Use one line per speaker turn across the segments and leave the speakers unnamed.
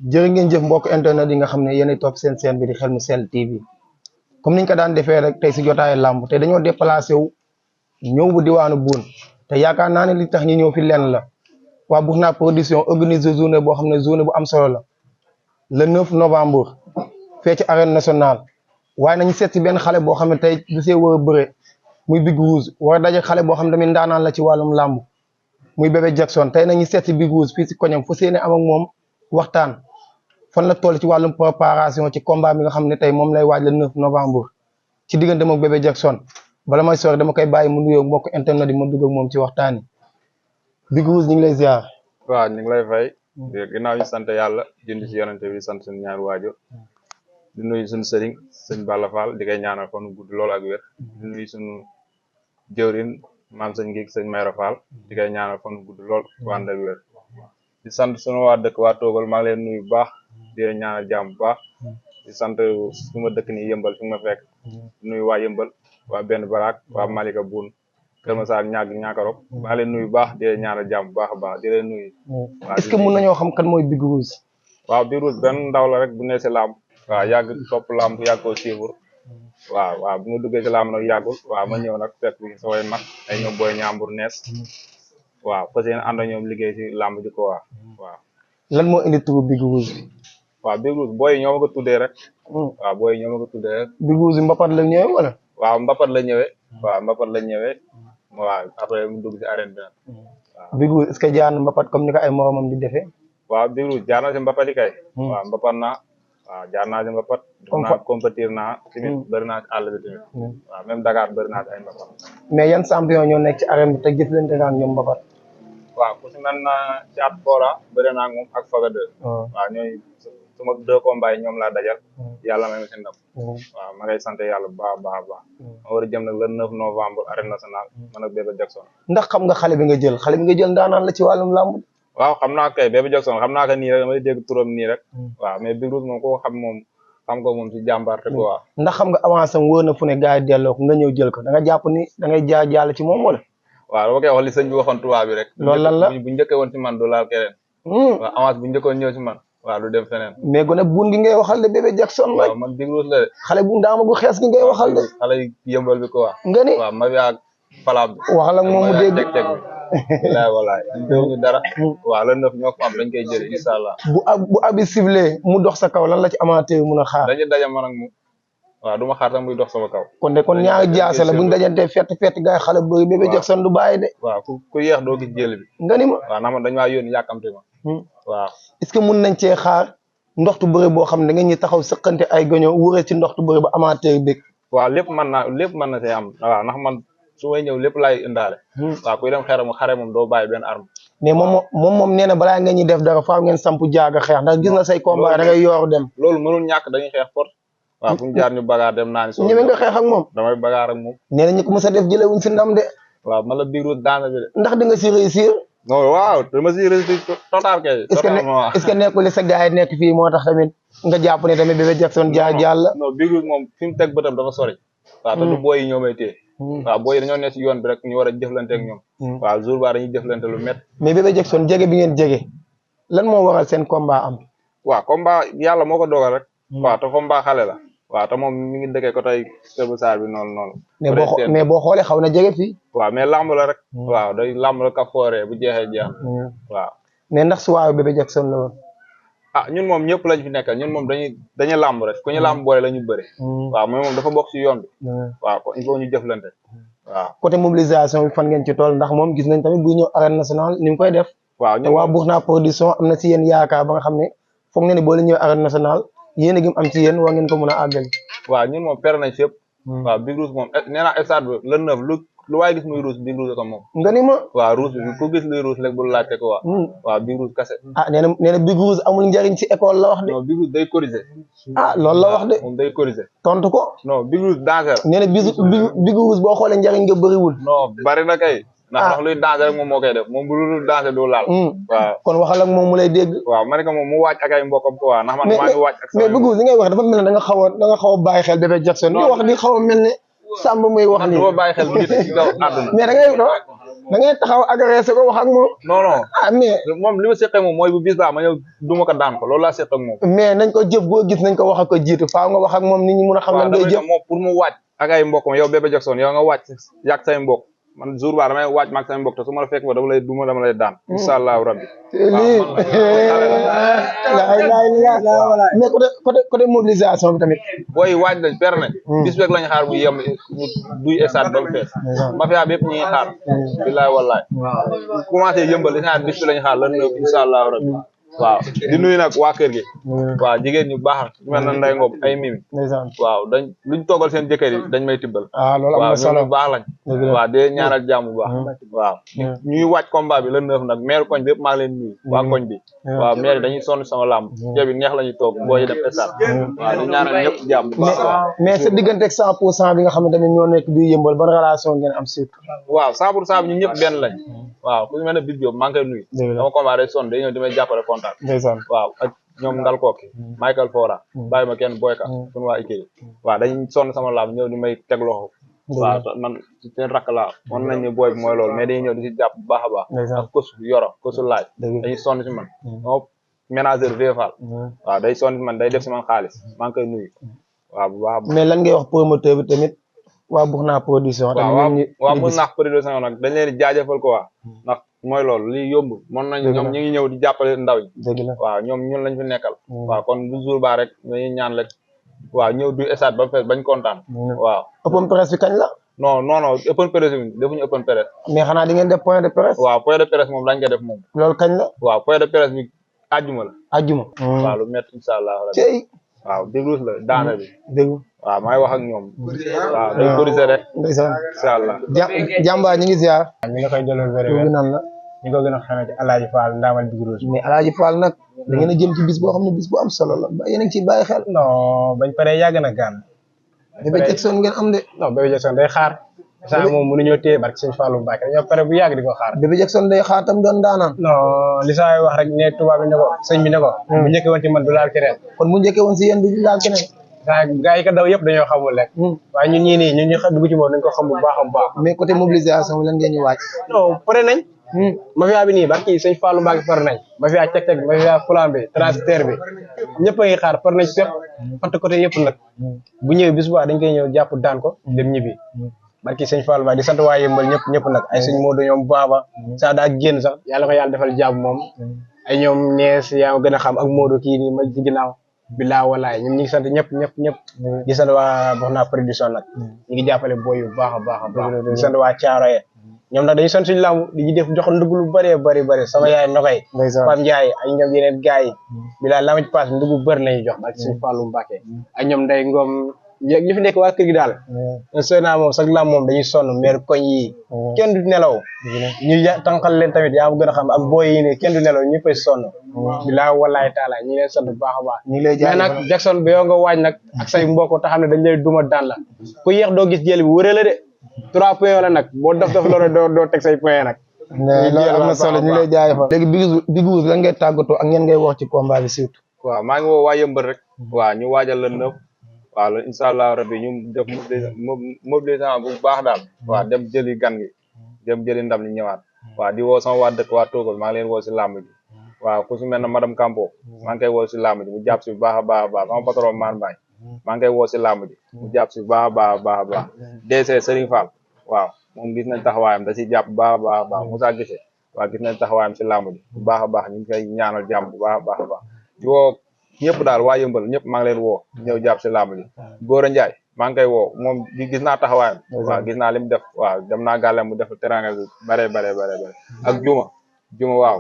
jërë ngeen jëf mbokk internet yi nga xam ne yéenay topp seen chaîne bi di Xel mu Sell TV comme niñ ko daan defee rek tey si jotaayu làmb te dañoo déplacé wu ñëw bu diwaanu Boune te yaakaar naa ne li tax ñu ñëw fi lenn la waa Bourna production organiser journée boo xam ne journée bu am solo la le 9 novembre fee ci arène nationale waaye nañu seet si benn xale boo xam ne tey du see war a bëre muy Big Rouge war a daje xale boo xam ne tamit ndaanaan la ci wàllum làmb muy Bébé Jackson tey nañu seet si Big Rouge fii si koñam fu seene am ak moom waxtaan fan la toll ci wàllum préparation ci combat bi nga xam ne tey moom lay waaj le 9 novembre ci diggante moom Bébé Jackson bala may sori dama koy bàyyi mu nuyoo mbokk internet yi ma dugg ak moom ci waxtaan yi Big Rouge ñu ngi lay ziar.
waaw ñu ngi lay fay ginnaaw ñu sant yàlla jënd ci yonente bi sant suñu ñaari waajur di nuyu suñu sëriñ sëñ Balla Fall di koy ñaanal fan gudd lool ak wér di nuyu suñu jëwrin maam sëñ Ngiig sëñ Mayra Fall di koy ñaanal fan gudd lool wànd ak wér di sant suñu waa dëkk waa Toogal maa ngi leen nuyu bu baax di leen ñaanal jàmm bu baax di sant su ma dëkk nii yëmbal fi ma fekk di nuyu waa yëmbal waa benn baraak waa Malika Boune Kër Masar ñàkkarop maa ngi leen nuyu bu baax di leen ñaanal jàmm bu baax a baax di leen nuyu.
est-ce que mën nañoo xam kan mooy Big Rouge.
waaw Big Rouge benn ndaw la rek bu ne si làmb waaw yàgg topp làmb yàgg koo suivre waaw bu ma duggee si làmb nag yàggul waaw ma ñëw nag fekk bi samay mag ay ñoom booy ñaambur nees waaw parce que ànd ñoom liggéey si làmb ji ko waaw.
lan moo indi turu Big Rouge bi.
waaw Big Rouge booy ñoo ma ko tuddee rek. waaw booy ñoo ma ko tuddee rek.
Big Rouge mbapat la ñëwee wala.
waaw mbapat la ñëwee. waaw mbapat la ñëwee. waaw après mu dugg si arène bi
waaw Big Rouge est-ce que jaar na mbapat comme ni ko ay moromam di defee.
waaw Big Rouge jaar na si mbapat yi kay. waaw mbapat naa. waaw jaar naa si mbapat. naa compétir naa. tamit bëri naa si àll bi tamit. waaw même Dakar bëri naa si ay mbapat.
mais yan champion ñoo nekk ci arène bi te jëflante ak ñoom mbapat.
waaw ku si mel na Thiat Fora bëri naa ak moom ak Faga 2. waaw ñooy sama 2 combats yi ñoom laa dajal. yàlla may ma si ndam. waaw ma ngay sant yàlla bu baax a baax. ma war a jëm nag le 9 novembre arène nationale man ak Bébé Jackson.
ndax xam nga xale bi nga jël ndaanaan la ci wàllum làmb.
waaw xam naa kay Bébé Jackson xam naa ko nii rek damay dégg turam nii rek. waaw mais Big Rouge moom koo xam moom xam ko moom si jàmbaar te quoi.
ndax xam nga avance am wóor na fu ne gars yi delloo ko nga ñëw jël ko da nga jàpp ni da ngay jàll ci moom wala.
waaw dama koy wax li sëñ bi waxoon tubaab bi rek.
loolu lan la
bu njëkkee woon si man du laal keneen. waaw avance bu njëkkoon ñëw si man. waaw du dem feneen.
mais gone buun gi ngay waxal de Bébé Jackson.
waaw man Big Rouge la de.
xale bu ndaama gu xees gi ngay waxal de.
xale yëmbal bi quoi.
nga ni
waaw ma yaa palaab bi.
waxal ak moom mu dégg
teg bi. walaay ñu dara. waaw la neuf ñoo ko am dañ koy jël incha allah.
bu abi ciblé mu dox sa kaw lan la ci amateur mun a xaar.
dañuy daje man ak moom. waaw du ma xaar tam muy dox sama kaw.
kon ñaari jaase la buñ dajantee fett gars yi xale bëri Bébé Jackson du bàyyi de.
waaw ku yéex doo gis jël bi.
nga ni ma.
waaw ndax man dañu maa yónni yàkkamte ma. waaw
est-ce que mun nañ cee xaar ndoxtu bëri boo xam ne da ngeen ñi taxaw sëqante ay gaño wuree ci ndoxtu bëri ba amateur bëgg.
waaw lépp mën na see am waaw ndax man su may ñëw lépp laay indaale. waaw kuy dem xare moom doo bàyyi benn arme.
mais moom nee na balaa ngeen ñi def dara faaw ngeen samp jaaga xeex ndax gis na say combat da ngay yooru dem.
loolu mënul ñàkk dañuy xeex force. waaw fu mu jaar ñu bagaar dem naa ni.
ñeme nga xeex ak moom.
damay bagaar ak moom.
nee na ñu ko mës a def jëlee wuñ si ndam de.
waaw man la Big Rouge daana bi de.
ndax di nga si réussir.
non waaw dama si réussir total kay.
est-ce que nekkul sa gars yi nekk fii moo tax tamit nga jàpp ne tamit Bébé Jackson jàll la.
non Big Rouge moom fi mu teg bëtam dafa sori. waaw te du booy yi ñoo may téye. waaw booy yi dañoo ne si yoon bi rek ñu war a jëflante ak ñoom. waaw jour ba dañuy jëflante lu métti.
mais Bébé Jackson jege bi ngeen jege lan moo waral seen combat am.
waaw combat yàlla moo ko dogal rek. waaw te combat xale la. waaw te moom mi ngi dëkkee ko tey Kër Masar bi noonu.
mais boo xoolee xaw na jege fii.
waaw mais lamb la rek. waaw day lamb la ka fooree bu jeexee jeex. waaw
mais ndax su waaw Bébé Jackson la woon.
ñun moom ñëpp lañ fi nekkal ñun moom dañuy lamb rek ku ñu lamb boole la ñu bëre. waaw mais moom dafa bokk si yoon bi. waaw il faut ñu jëflante. waaw
côté mobilisation bi fan ngeen ci tool ndax moom gis nañ tamit buy ñëw arène nationale ni mu koy def.
waaw
te waa Bourna production am na si yéen yaakaar ba nga xam ne foog na ne boo leen ñëwee arène nationale yéen a ngi am ci yéen war ngeen ko mën a àggal.
waaw ñun moom pere nañ fépp. waaw Big Rouge moom nee naa stade bi le 9 lu waaye gis muy rouge Big Rouge ko moom.
nga ni ma.
waaw rouge bi ku gis luy rouge rek bul laajte ko waaw Big Rouge kase.
nee na Big Rouge amul njariñ ci école la wax de.
non Big Rouge day corriger.
loolu la wax de.
moom day corriger.
tontu ko.
non Big Rouge danger.
nee na Big Rouge boo xoolee njariñ nga bëriwul.
non bari na kay. ndax luy danger rek moom moo koy def moom bu dul danger du laal. waaw
kon waxal ak moom mu lay dégg.
waaw ma ne ko moom mu wàcc ak ay mbokkam ko waaw ndax man maa ngi wàcc ak.
mais Big Rouge li ngay wax dafa mel ne da nga xaw a bàyyi xel Bébé Jackson. di wax di xaw a mel ne Samba muy wax nii.
man du ma bàyyi xel bu ci kaw àdduna.
mais da ngay da ngay taxaw agressé ko wax ak moom.
non non
ah mais
moom li ma seqee moom mooy bu bis baa ma ñëw duma ko daan ko loolu laa seq ak moom.
mais nañ ko jëf boo gis nañ ko wax ak ko jiitu faaw nga wax ak moom nit ñi mun a xam lan ngay jëf.
moom pour mu wàcc ak ay mbokk yow Bébé Jackson yow nga wàcc yàgg say mbokk man jour ba damay wàcc maag say mbokk te su ma la fekk ba dama lay daan incha allahu rabbi.
lii mais côté mobilisation bi tamit.
booy waaj lañ per nañ. bis beeg lañ xaar bu yem duy stade ba mu fees. mafia bépp ñu ngi xaar. billaay wallaay. commencé yëmbal di xaar bis bi lañ xaar lan nëb incha allahu rabbi. waaw di nuyu nag waa kër gi. waaw jigéen ñu baax ñu mel na Ndeye Ngom ay mimi. waaw luñ toogal seen jëkkër yi dañ may tibbal.
loolu am na solo
waaw ñu baax lañ. waaw de ñaanal jàmm bu baax. waaw ñuy wàcc combat bi la neuf nag maire koñ bi yëpp maa ngi leen nuyu. waa koñ bi. waaw maire dañuy sonn sama làmb. ceeb bi neex la ñuy toog boo yi def stade. waaw di ñaanal ñëpp jàmm bu baax.
mais sa diggante ak 100% bi nga xam ne tamit ñoo nekk biir yëmbal ban relation ngeen am surtout.
waaw 100% bi ñun ñëpp benn lañ. waaw ku ñu mel ne Bib Diop maa ngi koy nuyu. dama combat day sonn day ñëw di may jàppale kontaan. waaw ak ñoom ngal kooki Michael Fora bàyyi ma kenn boyka suñu waa Ikiri waaw dañuy sonn sama laam ñëw di may teg loxo waaw man seen rakk laa mën nañ ne booy bi mooy loolu mais dañuy ñëw di si jàpp bu baax a baax ak kosu yoro kosu laaj dañuy sonn si man moom ménageur VFal waaw day sonn si man day def si man xaalis maa ngi koy nuyu waaw bu baax
mais lan ngay wax promoteur bi tamit waa Bourna production
waaw Bourna production nag dañ leen di jaajëfal ko waa ndax mooy loolu li yomb mën nañu ñoom ñu ngi ñëw di jàppale ndaw ñi waaw ñoom ñun lañ fi nekkal waaw kon bu jour ba rek dañuy ñaan rek waaw ñëw du stade ba fees bañ kontaan waaw
open presse bi kañ la
non open presse bi defuñu open presse
mais xanaa di ngeen def point de presse
waaw point de presse moom dañ ko def moom
loolu kañ la
waaw point de presse bi àjjuma la waaw lu métti incha allah waaw déglu la daana bi
déglu
waaw maay wax ak ñoom waaw day corrigé rek
ndeysaan
incha allah
jàmbaar ñi ngi ziar
ñu la koy delloo wér
bi nan la
ñu ko gën a xamee ci Alaaji Fall ndaamal Bigros
mais Alaaji Fall nag da ngeen a jëm ci bis boo xam ne bis bu am solo la ba yéen a ngi ciy bàyyi xel
non bañ paree yàgg na gaan
Bébé Jackson ngeen am de
non Bébé Jackson day xaar saa moom mënuñoo téye barke sëñ Fallou Mbacke dañoo pare bu yàgg di ko xaar
Bébé Jackson day xaar tam doon daanaan
non li saa wax rek ne tubaab bi ne ko sëñ bi ne ko bu njëkkee woon ci man du laal keneen
kon mu njëkkee woon si yéen du laal keneen
gaa yi ko daw yëpp dañoo xamul rek waaye ñun ñii nii ñun ñu dugg ci moom dañ ko xam bu baax a baax
mais côté mobilisation lan ngeen ñu wàcc
non pare nañ mafia bi nii barki sëñ Fallou Mbacke pare nañ mafia cek-cek mafia flambé transitaire bi ñëpp a ngi xaar pare nañ fépp fat côté yëpp nag bu ñëwee bis bu dañ koy ñëw jàpp daan ko dem ñibbi barki sëñ Fallou Mbacke di sant waa Yëmbal ñëpp nag ay sëñ Modou ñoom baaba sax daa génn sax yàlla ko yàlla defal jàmm moom ay ñoom nees yaa gën a xam ak Modou kii nii ma ci ginnaaw bilaa walaay ñun ñu ngi sant ñëpp di sant waa Bourna production nag ñu ngi jàppale booy yu baax a baax di sant waa Thiaroye ñoom nag dañuy sant suñu lamb di def jox ndugg lu bëree sama yaay nokay Pam Ndiaye ak ñoom yeneen gars yi bilaa lamb ci pass ndugg bëri lañuy jox ak suñu Fallou Mbacke ak ñoom Ndeye Ngom ñu fi nekk waa kër gi daal sena moom sax lam moom dañuy sonn maire koñ yi kenn du nelaw ñu tànqal leen tamit yaa gën a xam ak booy yi ne kenn du nelaw ñëppay sonn bilaa walaay taala ñi leen sant bu baax a baax mais nag Jackson bi yow nga waaj nag ak say mbokk te xam ne dañ lay duma daan la ku yéex doo gis jël bi wëree la de 3 points la nag boo dof loolu doo teg say points nag
loolu am na solo ñu lay jaay fa léegi Bigous la ngay tàggatoo ak ñeen ngay wax ci combat bi surtout
waaw maa ngi woo waa Yëmbal rek waaw ñu waajal la nëb waaw la incha allah rabbi ñu def mobilisation bu baax daal waaw dem jëli gan gi dem jëli ndam li ñëwaat waaw di woo sama waa dëkk waa Togol maa ngi leen woo si làmb ji waaw ku si mel ne madame Campo maa ngi koy woo si làmb ji mu jàpp si bu baax a baax sama patron Man Mbaye maa ngi koy woo si làmb ji mu jàpp si bu baax a baax DC Serigne Fall waaw moom gis nañ taxawaayam da si jàpp bu baax a baax Moussa Gissé waaw gis nañ taxawaayam si làmb ji bu baax a baax ñu ngi koy ñaanal jàmm bu baax a baax di woo ñëpp daal waa Yëmbal ñëpp maa ngi leen woo ñëw jàpp si làmb ji Gora Ndiaye maa ngi koy woo moom gis naa taxawaayam waaw gis naa li mu def waaw dem naa gàllem mu def teranga bi bare ak Juma waaw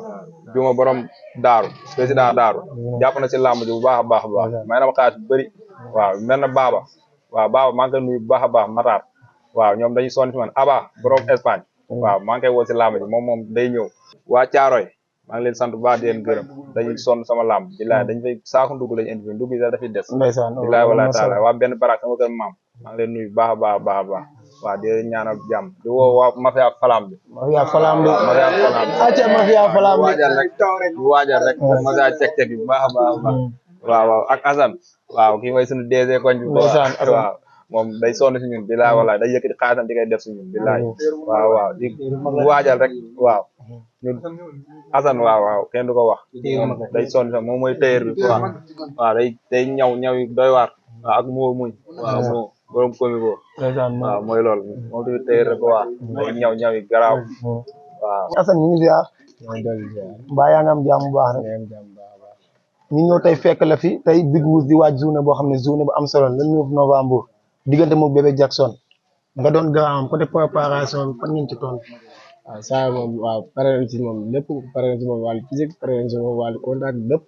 Juma borom daaru président daaru jàpp na si làmb ji bu baax a baax may na ma xaalis bu bëri waaw mel na Baba waaw Baba maa ngi koy nuyu bu baax a baax Matar waaw ñoom dañuy sonn si man Aba borom Espagne waaw maa ngi koy woo si làmb ji moom day ñëw waa Caaroy maa ngi leen sant bu baax di leen gërëm dañuy sonn sama làmb bilaay dañ fay saako ndugg lañ indi ndugg yi sax dafay des bilaay wala taala waa benn barak sama kër maam maa ngi leen nuyu baax a baax waaw di leen ñaanal jàmm di woo waa mafia falam bi
mafia falam bi
waajal rek mafia cek-cek bi baax a baax waaw ak Assane waaw kii mooy suñu DG koñ bi waaw moom day sonn si ñun bilaay walaay day yëkkati xaalisam di koy def si ñun bilaay waaw di waajal rek waaw ñun Assane waaw kenn du ko wax moom day sonn sax moom mooy tailleur bi quoi waaw day ñaw yi doy waar waaw ak moo muñ waaw moo borom komi ko waaw mooy loolu moom tamit tailleur rek quoi day ñaw yi garaaw waaw
Assane ñu ngi ziar mbaa yaa ngi am jàmm bu baax rek ñu ñëw tey fekk la fi tey Big Wouz di waaj journée boo xam ne journée bu am solo le 9 novembre diggante moom Bébé Jackson nga doon garaam côté préparation bi fan ngeen ci toll.
waaw saa moom waaw pare nañ ci moom lépp pare nañ ci moom wàllu physique pare nañ ci moom wàllu contact lépp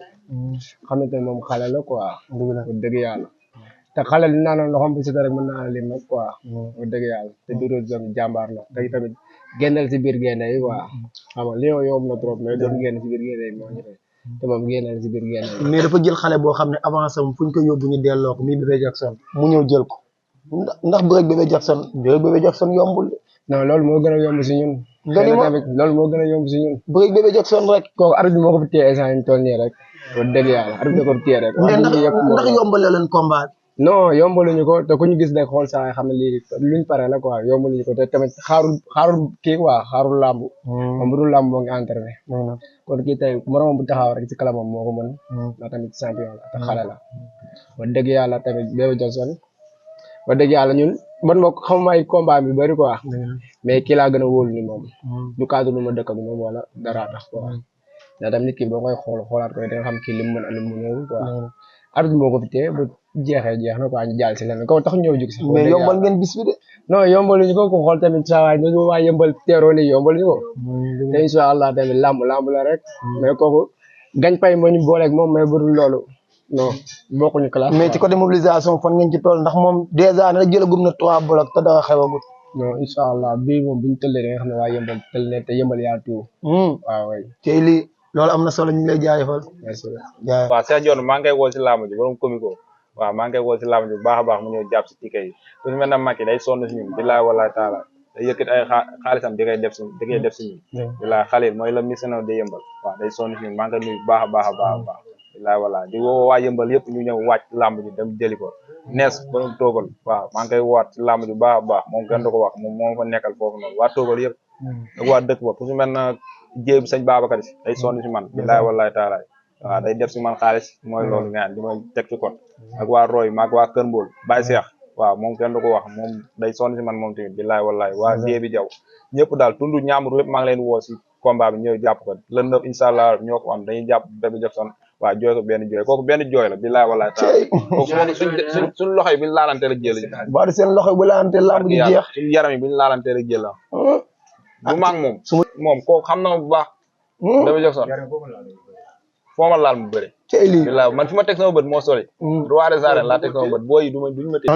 xam ne moom xale la quoi dëgg yàlla te xale li naa noon loxom bu si rek mën naa lim nag quoi wax dëgg yàlla te Big Wouz jàmbaar la te tamit génnal si biir génne yi quoi xam nga li yomb na trop mais doon génn si biir génne yi moo ñu te moom génnal si biir génne yi
mais dafa jël xale boo xam ne avancé am fu ñu ko yóbbu ñu delloo ko muy Bébé Jackson mu ñëw jël ko ndax bëreeg Bébé Jackson yombul
non loolu moo gën a yomb si ñun tamit loolu moo gën a yomb si ñun
bëreeg Bébé Jackson rek
kooku arbitre bi moo ko fi téye instant ñu toll nii rek wax dëgg yàlla arbitre ko fi téye rek
mais ndax yombale leen combat
non yombaluñu ko te ku ñu gis rek xool saa xam ne lii luñ pare la quoi yombaluñu ko te tamit xaarul kii quoi xaarul làmb moom bu dul làmb moo ngi entraîné kon kii tey moromam bu taxaw rek ci kalamam moo ko mën ndax tamit champion la te xale la wax dëgg yàlla tamit Bébé Jackson wax dëgg yàlla ñun man moo xamuma ay combat bi bëri quoi mais kii laa gën a wóolu ni moom du cadre lu ma dëkk bi moom wala dara tax quoi ndax tamit nit ki boo koy xoolaat koy da nga xam kii li mu mën ak li mu mënul quoi arbitre moo ko fi téye bu jeex na quoi ñu jàll si leneen ko tax ñëw jóg si
mais yombal ngeen bis bi de
non yombaluñu ko xool tamit saa waay ñu waa yëmbal teeroo ni yombaluñu ko te incha allah tamit lamb la rek mais kooku gañ pay moo ñu booleeg moom mais budul loolu non bokkuñu classe
mais ci côté mobilisation fan ngeen ci toll ndax moom dèjà ne jëlagum na 3 bloc te dara xewagul
non incha allah bii moom buñu tëllee da nga xam ne waa yëmbal tël ne te yëmbal yaa tout waaw way
tey lii loolu am na solo ñu ngi lay jaajëfal
waaw Cheikh Dione maa ngi koy woo si làmb ji borom comico waaw maa ngi koy woo si làmb ji bu baax a baax mu ñëw jàpp si ticket yi ku ñu mel ne Macky day sonn si ñun billaay wallaay taala day yëkkati ay xaalisam di koy def si ñun billaay Khalil mooy la missionnaire de yëmbal waaw day sonn si ñun maa ngi koy nuyu bu baax a baax billaay wallaay di woo waa yëmbal yëpp ñu ñëw wàcc làmb ji dem jëli ko nees borom toogal waaw maa ngi koy woowaat si làmb ji bu baax a baax moom kenn du ko wax moom moo fa nekkal foofu noonu waa toogal yëpp ak waa dëkk ba ku ñu mel na jéem sëñ Babacar si day sonn si man billaay wallaay taalaay waaw day def si man xaalis mooy loolu nga di ma teg ci kon ak waa Roy maag waa Kër Mbool Baye Cheikh waaw moom kenn du ko wax moom day sonn si man moom tamit billaay wallaay waa Dée bi Jaw ñëpp daal tundu ñaamur lépp maa ngi leen woo si combat bi ñëw jàpp ko le 9 incha allah ñoo ko am dañuy jàpp Bébé Jackson waaw jooy ko benn jooy kooku benn jooy la billaay wallaay taalaay kooku suñ loxo yi bu ñu laalante rek jël
ba seen loxo bu laalante lamb ji jeex
suñu yaram yi bu ñu laalante rek jël la bu maag moom kooku xam na ma bu baax Bébé Jackson foo ma laal mu bëri billaay man fi ma teg sama bët moo sori roi des arènes laa teg sama bët booy yi duñu ma teg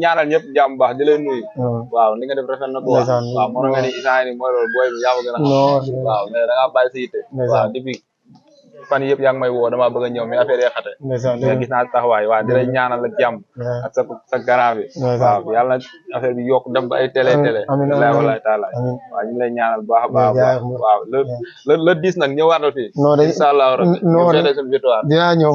ñaanal ñëpp jàmm baax di leen nuyu waaw li nga def rafet na ko waaw moo nga ni isaan ni mooy loolu booy bi yaa ma gën a xam waaw mais da ngaa bàyyi sa yitte waaw depuis fan yëpp yaa ngi may woo damaa bëgg a ñëw mais affaire yi xate mais gis naa taxawaay waaw di lay ñaanal ak jàmm ak sa garant bi waaw yàlla na affaire bi yokk dem ba ay télé billaay wallaay taalaay waaw ñu ngi lay ñaanal baax a baax waaw le 10 nag ñëwaatal fii incha allah rabbi ñu seede suñu victoire
dinaa ñëw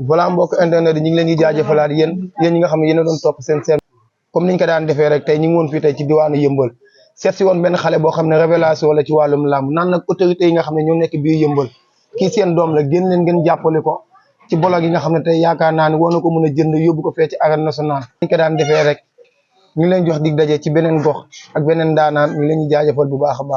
voilà mbokk internet yi ñu ngi leen di jaajëfalaat yéen ñi nga xam ne yéen a doon topp seen comme niñ ko daan defee rek tey ñu ngi woon fii tey ci diwaanu Yëmbal seet si woon benn xale boo xam ne révélation la ci wàllum làmb naan nag autorités yi nga xam ne ñoo nekk biir Yëmbal kii seen doom la génn leen ngeen jàppale ko ci bolog yi nga xam ne tey yaakaar naa ne war na ko mën a jënd yóbbu ko fee ci arène nationale niñ ko daan defee rek ñu ngi leen jox dig daje ci beneen gox ak beneen daanaan ñu leen ñu jaajëfal bu baax a baax